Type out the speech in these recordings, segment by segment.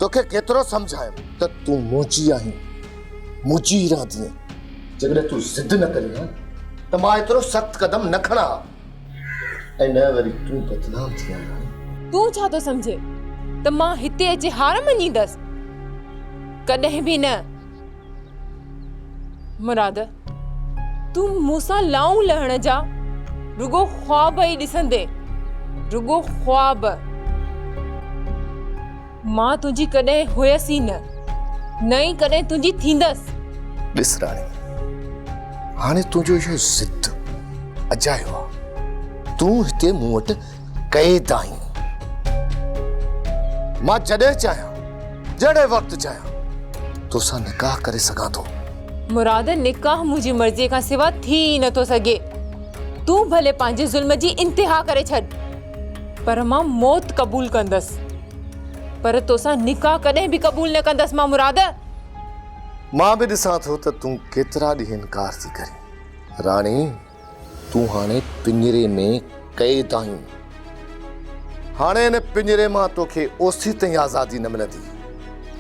توکي ڪيترو سمجهايم ته تون منهنجي آهين، منهنجي ئي رهندينء. جيڪڏهن تون ضد نه ڪرين ها ته مان ايترو سخت قدم نه کڻان ها ۽ نه وري تون بدنام ٿين ها راڻي. تون ڇا ٿو سمجهين ته مان هتي اچي هار مڃيندس؟ ڪڏهن به نه. مراد، تون مون سان لائون لهڻ جا رڳو خواب ئي ڏسندين، رڳو خواب. مان تنهنجي ڪڏهن هيس ئي نه، نه ئي ڪڏهن تنهنجي ٿيندس. ڏس راڻي، هاڻي تنهنجو اهو ضد اجايو آ. تون هتي مون وٽ قيد آهين. مان جڏهن چاهيان، جهڙي وقت چاهيان، توسان نڪاح ڪري سگهان ٿو. مراد، نڪاح منهنجي مرضيء کان سوا ٿي ئي نه ٿو سگهي. تون ڀلي پنهنجي ظلم جي انتها ڪري ڇڏ، پر مان موت قبول ڪندس. پر توسان نڪاح ڪڏهن به قبول نه ڪندس مان مراد! مان به ڏسان ٿو ته تون ڪيترا ڏينهن انڪار ٿي ڪرين. راڻي، تون هاڻي پڃري ۾ قيد آهين. هاڻي ان پڃري مان توکي اوسيتائين آزادي نه ملندي،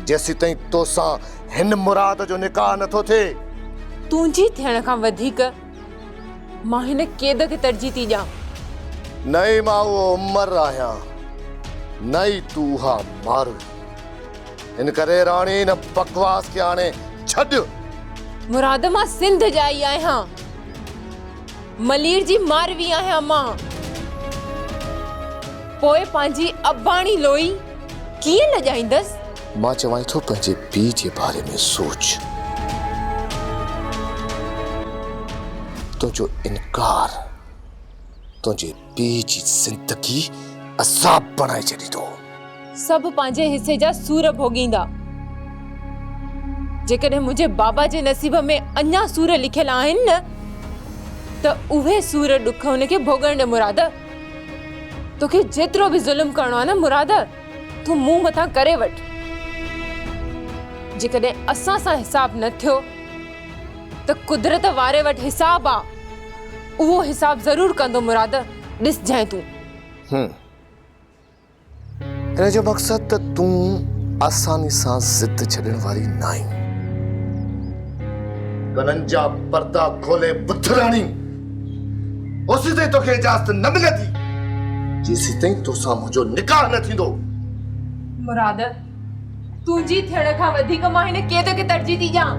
جيسيتائين توسان هن مراد جو نڪاح نه ٿو ٿئي. تنهنجي ٿيڻ کان وڌيڪ مان هن قيد کي ترجيح ٿي ڏيان. نه ئي مان اهو عمر آهيان، نه ئي تون اها ماروي. ان ڪري راڻي ان بڪواس کي هاڻي ڇڏ. مراد مان سنڌ ڄائي آهيان. ملير جي ماروي آهيان مان. پوء پنهنجي اباڻي لوئي ڪيئن لڄائيندس؟ مان چوانء ٿو پنهنجي پيء جي باري ۾ سوچ. تنهنجو انڪار تنهنجي پيء جي زندگي عذاب بڻائي ڇڏيندو. سڀ پنهنجي حصي جا سور ڀوڳيندا. جيڪڏهن منهنجي بابا جي نصيب ۾ اڃا سور لکيل آهن نه ته اهي سور ڏک هن کي ڀوڳڻ ڏي مراد. توکي جيترو به ظلم ڪرڻو آهي نه مراد تون مون مٿان ڪري وٺ. جيڪڏهن اسان سان حساب نه ٿيو ته قدرت واري وٽ حساب آ اهو حساب ضرور ڪندو مراد ڏسجانء تون. هون. ان جو مقصد ته تون آساني سان ضد ڇڏڻ واري ناهين. ڪنن جا پردا کولي ٻڌ راڻي، اوسيتائين توکي اجازت نه ملندي، جيسيتائين توسان منهنجو نڪاح نه ٿيندو. مراد، تنهنجي ٿيڻ کان وڌيڪ مان هن قيد کي ترجيح ٿي ڏيان.